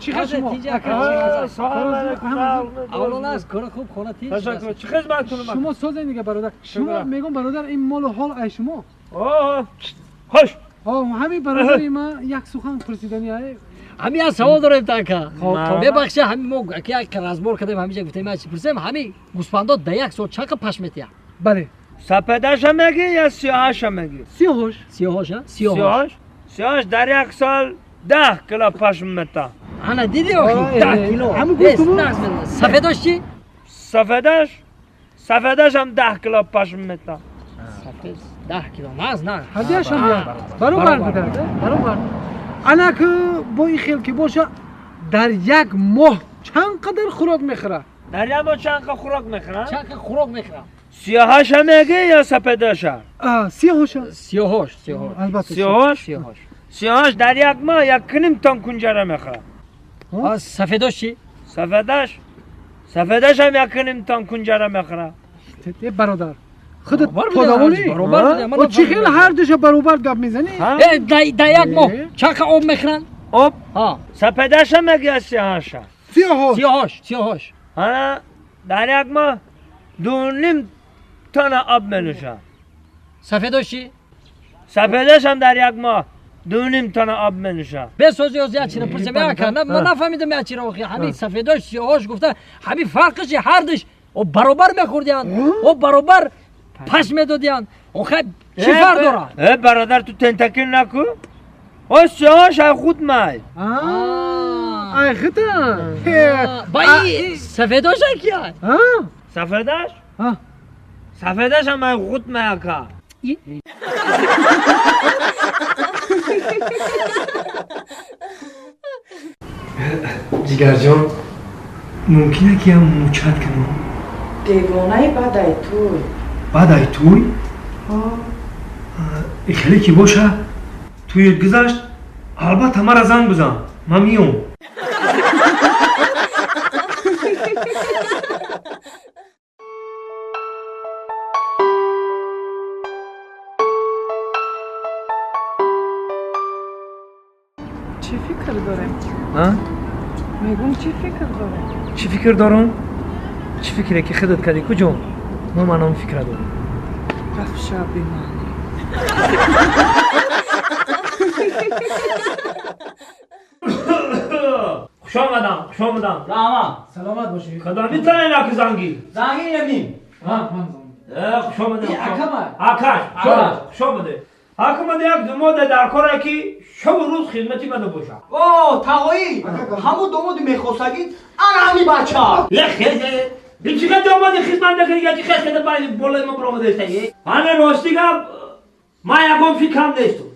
Чӣ хел шумо? Салом алейкум. Аввалон аз кор хуб хона тинч. Ташаккур. Чӣ хизмат кунам? Шумо созед дига бародар. Шумо мегӯм бародар ин молу ҳол ай шумо? Хош. Ҳамин бародари ма як сухан пурсидани ай. Ҳамин як савол дорем танка. Мебахшед ҳамин мо як разбор кардем ҳаминҷа гуфтем ма чӣ пурсем ҳамин гӯсфандо дар як сол чанд пашм метиҳад? Бале. Сапедаша мегӣ ё сиёҳаша мегӣ? Сиёҳош. Сиёҳош, а? Сиёҳош. Сиёҳош дар як сол 10 кило пашм метиҳад. Ана дидӣ охи 10 кило. Сафедош чӣ? Сафедаш? Сафедаш ҳам 10 кило пашм метиҳад. Сафед 10 кило. Наз, наз. Ҳадияшам баробар будад, баробар. Ана ки бо ин хел ки боша дар як моҳ чанд қадар хӯрок мехӯрад? Дар як моҳ чанд қадар хӯрок мехӯрад? Чанд қадар хӯрок мехӯрад? Сиёҳаша мегӣ ё сапедаша? Сиёҳоша. Сиёҳош, сиёҳош. Албатта. Сиёҳош? Сиёҳош. Сиёҳош дар як моҳ 1.5 тон кунҷара мехӯрад. Сафедош чӣ? Сафедаш? Сафедаш ҳам 1.5 тон кунҷара мехӯрад. Э бародар, худат подавонӣ? Баробар. Чӣ хел ҳар душа баробар гап мезанӣ? Э дар як моҳ чанд қадар об мехӯранд? Об? Сапедаша мегӣ ё сиёҳаша? Сиёҳош. Сиёҳош, сиёҳош. Ана дар як моҳ 2.5 тона об менӯшад. Сафедош чӣ? Сафедаш ҳам дар як моҳ 2.5 тона об менӯшад. Бесози ёз як чиро пурсем яка. Ман нафаҳмидам як чиро охи. Ҳамин сафедош сиёҳош гуфта, ҳамин фарқиш ҳар душ о баробар мехӯрдиянд, о баробар пашм медодиянд. Охи чӣ фарқ дорад? Э бародар ту тентакил наку. О сиёҳош ай худ май. Ай хута. Ба и сафедош ай кия? Сафедаш? Сафедаш ҳам ай худ май ака. Ҷигарҷон, мумкин ки ям мучат кунам? Девонаи баъд ай туй. Баъд ай туй? Хеле ки боша, тует гузашт, албатта мара занг бизан. Ман миём. Чӣ фикр дорем? Мегӯм чӣ фикр дорем? Чӣ фикр дорам? Чӣ фикре ки худат кардӣ куҷо? Ман манам фикра дорам. Рафт шаби ман. Хуш омадам, хуш омадам. Раҳмат. Саломат бошӣ. Худо метавонӣ наки занги? Занги намим. Ман занги. Хуш омадам. Акама. Акаш, хуш омадӣ. Ҳакумада як думода дар коре ки шабу рӯз хизмати мана бошад. О, тағоӣ, ҳамун домоди мехостагӣ ана ҳами бача. Чӣ қадр домоди хизмат накарди, ки хес када болои ма баромада истаги? Ана рости гап, ман ягон фикрам нестум.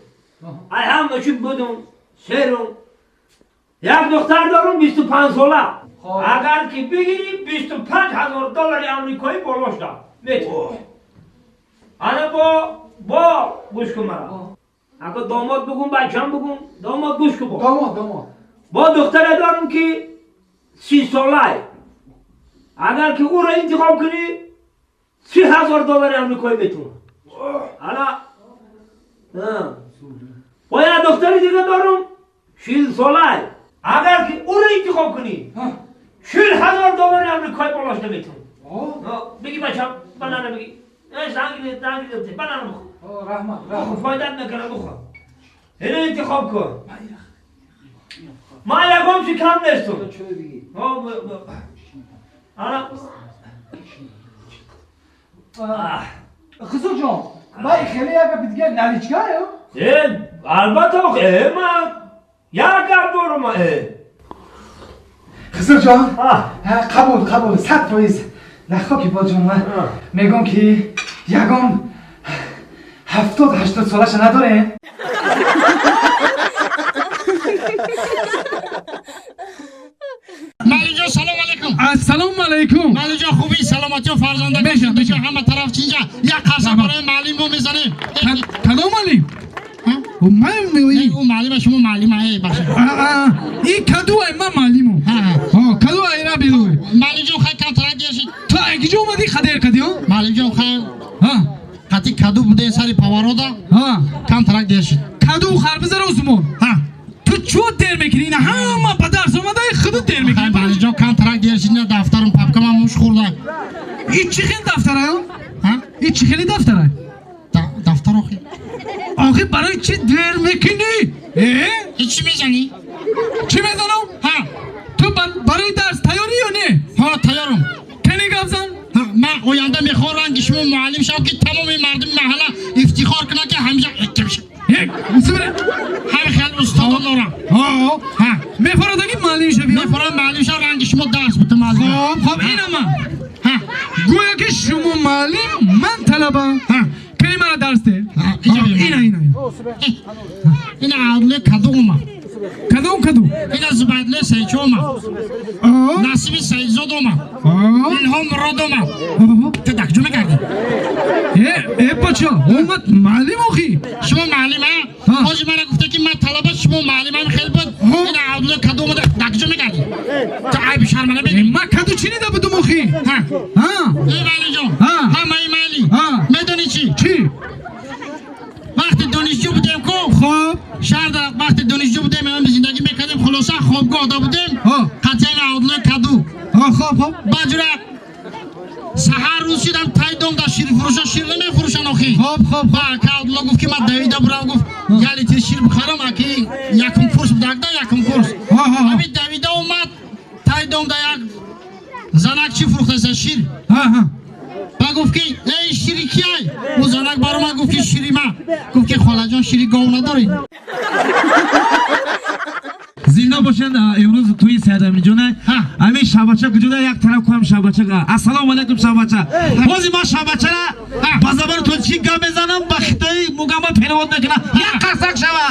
Ай ҳама чӣ будум, серум. Як духтар дорум 25 сола. Агар ки бигирӣ 25,000 доллари амрикоӣ болош дам. Метавонӣ. Ана бо гӯш кун мара. Ако домод бугум, бачам бугум, домод гӯш кун бо. Домод, домод. Бо духтаре дорум ки 30 солай. Агар ки ӯро интихоб кунӣ 30,000 доллари амрикоӣ метавонӣ. Ана бо як духтари дига дорум 40 солай. Агар ки ӯро интихоб кунӣ 40,000 доллари амрикоӣ болош наметавонӣ. Бигӣ бачам, банана бигӣ. Занг, занг, банана бихӯр. Раҳмат, раҳмат. Фоидат мекунам, бихӯр. Ино интихоб кун. Ман ягон фикрам нестум. Ана Хусурҷон, ман хеле як гапи дигар наличкаю? Албатта, ман як гап дорум. Хусурҷон, қабул, қабул, 100%. Нахо ки боҷон, ман мегӯм ки ягон 70-80 солаша надорем? Малиҷон, салом алейкум. Ассалому алейкум. Малиҷон, хубӣ, саломатиё, фарзандагон? Мешам. Ҳама тараф чинҷа. Як қарса барои маълим мо мезанем. Кадом маълим? Ман Ӯ маълима, шумо маълима, эй бахшед. Ин каду ай, ман маълиму. Каду ай ра берӯй. Малиҷон, хай камтарак дершид. Ту ай киҷо омадӣ хадер кадӣ? Малиҷон, хай қати каду будем сари паварода. Камтарак дершид. Каду харбиза рӯзумон. Ту Чӣ дер мекунӣ? Ина ҳама ба дарс омадаи худат дер мекунӣ. Маълимҷон, контракт дер шид, дафтарам папкамам муш хӯрда. И чӣ хел дафтарай? И чӣ хели дафтарай? Дафтар охи. Охи барои чӣ дер мекунӣ? И чӣ мезанӣ? Чӣ мезанам? Ҳа. Ту барои дарс тайёрӣ ё не? Ҳа, тайёрам. Кани гап зан? Ман оянда мехоҳам ранги шумо муаллим шавам, ки тамоми мардуми маҳалла ифтихор кунанд, ки ҳамеша ҳар хел устодон дорам. Ҳа. Мефародаги муаллим шавӣ? Мефарам муаллим шавам, ранги шумо дарс бутам. Хоб, хоб, инама. Ҳа. Гӯё ки шумо муаллим, ман талаба. Ҳа. Кани мара дарс де. Ина, ина. Ина Абдуллои Каду омад. Кадом Каду? Ина Зубайдуллои Саидчо омад. Насиби Саидзод омад. Илҳом Мурод омад. Ту дар куҷо мегардӣ? Э, бача, омад муаллим охи. Шумо муаллим, а? Ҳозир мара гуфта ки ман талаба, шумо муаллимам хел буд. Ина Абдуллои Каду омада, дар куҷо мегардӣ? Ту айби шарма намегирӣ? Ман Каду чӣ нида будум охи? Ҳа. Ҳа. Эй муаллимҷон, ҳамаи майли. Медонӣ чӣ? Чӣ? Вақти донишҷӯ будем ку? Хоб. Шаҳрда вақти донишҷӯ будем, ҳам зиндагӣ мекардем, хулоса хобгоҳда будем. Қатъиян Абдуллои Каду. Хоб, хоб. Баъд ҷура саҳар рӯз шидам, тай дом дар ширфурӯша шир намефурӯшанд охи. Хоб, хоб. Ба ака Абдулло гуфт ки ман давида бурам, гуфт як литр шир бихарам, аки якум курс будакда, якум курс. Ҳамин давида омад, тай дом да як занак чӣ фурӯхтаста шир. Ба гуфт ки эй шири кияй? Ӯ занак баромад, гуфт ки шири ма. Гуфт ки холаҷон, шири гов надоред? Зинда бошанд, имрӯз тӯи Сайдамирҷона. Ҳамин шабача куҷода? Як тараф кунам шабача. Ассалому алайкум, шабача. Ҳозир ман шабачара ба забони тоҷикӣ гап мезанам, ба хитои мугамма перевод мекунам. Як қарсак шава.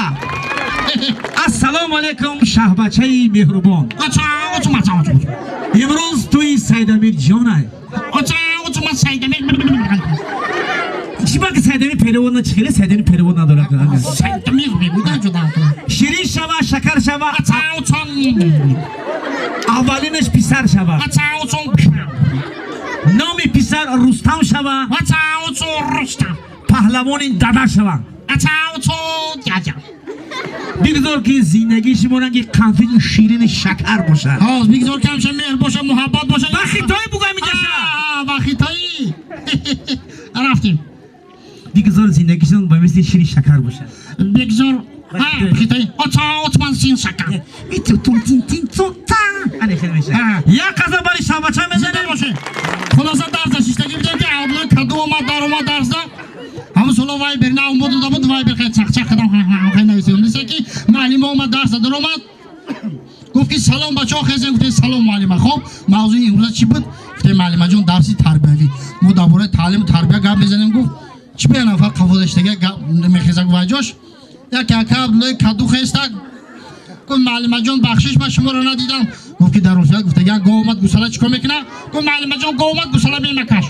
Ассалому алайкум, шаҳбачаи меҳрубон. Имрӯз тӯи Сайдамирҷона. Чӣ ба ки Сайдамир перевод на чӣ хеле Сайдамир перевод надорад. Ширин шава, шакар шава. Аввалинаш писар шава. Номи писар Рустам шава. Паҳлавони дада шава. Бигзор ки зиндагии шумо ранги қанфили ширини шакар бошад. Бигзор ки ҳамеша меҳр боша, муҳаббат боша. Ба хитоӣ бугӯям инҷаша. Ба хитоӣ. Рафтем. Бигзор зиндагишон ба мисли шири шакар бошад. Бигзор хитоӣ. Оца син шакар. Як қаза бари шабача мезанем. Хулоса дарса шиштагӣ будем ки Абдуллои Каду омад, даромад дарсда. Ҳамун соло вайбер на омад дода буд, вайбер хеле чақчақ кардам, хеле нависидам. Диса ки муаллима омад дарса даромад. Гуфт ки салом бачаҳо, хезем, гуфтем салом муаллима. Хоб, мавзӯи имрӯза чӣ буд? Гуфтем муаллимаҷон, дарси тарбиявӣ. Мо дар бораи таълиму тарбия гап мезанем. Гуфт чӣ ба нафар қафодаштага гап мехеза гуфт ҷош. Яке ака Абдуллои Каду хестак. Гуфт муаллимаҷон, бахшиш, ман шуморо надидам. Гуфт ки дар Русия гуфта як гов омад гусала чикор мекунад? Гуфт муаллимаҷон, гов омад гусала мемакаш.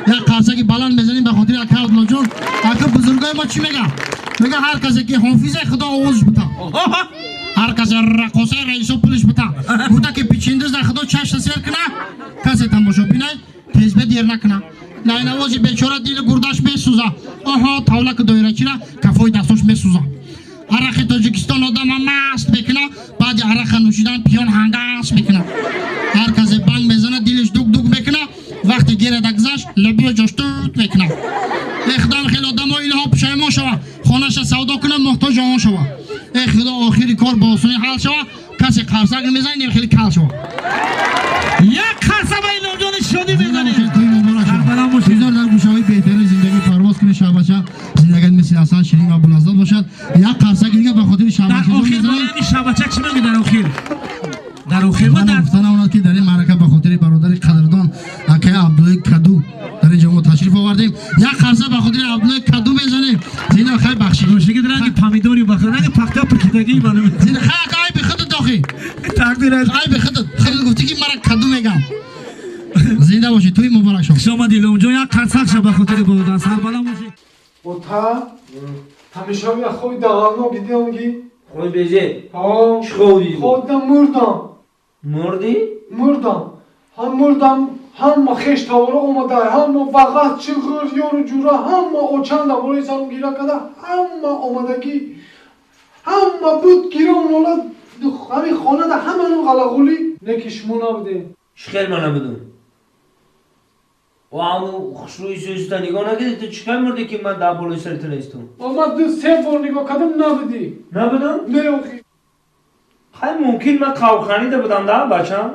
Як қарсаки баланд мезанем ба хотири ака Абдуллоҷон. Ака бузургои мо чӣ мегӯяд? Мегӯяд ҳар касе ки ҳофизе худо овозш бута. Ҳар касе раққосаи раисо пулиш бута. Гуфта ки пичиндиз дар худо чашта сер куна, касе тамошо бинай, тезбе дер накуна. Найнавози бечора дили гурдаш месӯза. Оҳо, тавлаку доирачира кафои дастош месӯза. Арақи Тоҷикистон одама маст мекуна, баъди арақа нӯшидан пиён ҳангас мекуна. Ҳар касе банг мезана, дилиш дуг-дуг мекуна, вақти гирада гузашт, лабиё ҷош тут мекуна. Э худоам, хеле одамо илҳо пушаймон шава, хонаша савдо куна, муҳтоҷи он шава. Э худо, охири кор ба осонӣ ҳал шава, касе қарсак намезанад, нем хеле кал шава. Як қарса ба Илҳомҷони шодӣ мезанем. Бигзор дар гӯшаҳои беҳтарини зиндагӣ парвоз кунед шабача, зиндагиат мисли асал ширин ва булаззат бошад. Як қарсаки дига ба хотири шабача мезанем. Шабача чӣ мегӯяд дар охир? Дар охир ман гуфта намонад ки дар ин маърака ба хотири бародари қадрдон акаи Абдуллои Каду дар ин ҷо мо ташриф овардем. Як қарса ба хотири Абдуллои Каду мезанем. Зина хай бахшид. Рошиги ранги помидори бахр, ранги пахта пуркидагии ману. Зина хай ака айби худат охи. Тақдир аст. Айби худат. Худат гуфтӣ ки мара Каду мегам. Зинда бошед, тӯи муборак шуд. Хуш омадӣ Илҳомҷон, як қарсак ша ба хотири бародар, сарбаланд бошед. Ота, ҳамеша як хоби дағалнок дидам ки. Хоби безе? Ҳо. Чӣ хоб дидӣ? Хобда мурдам. Мурдӣ? Мурдам. Ҳам мурдам, ҳама хеш тавора омада, ҳама вағат чиғир, ёру ҷура, ҳама очанда болои сарам гира карда, ҳама омадагӣ. Ҳама буд гирон нола, ҳамин хонада ҳама ну ғалағулӣ, не ки шумо набудем. Чӣ хел ман набудум? О, ҳаму хушрӯи сӯзита нигоҳ накардӣ? Ту чӣ хел мурдӣ, ки ман дар болои сари ту нестум? О, ман ду се бор нигоҳ кардам, набудӣ. Набудам? Не, охи. Хай, мумкин ман қавханида будам да, бачам.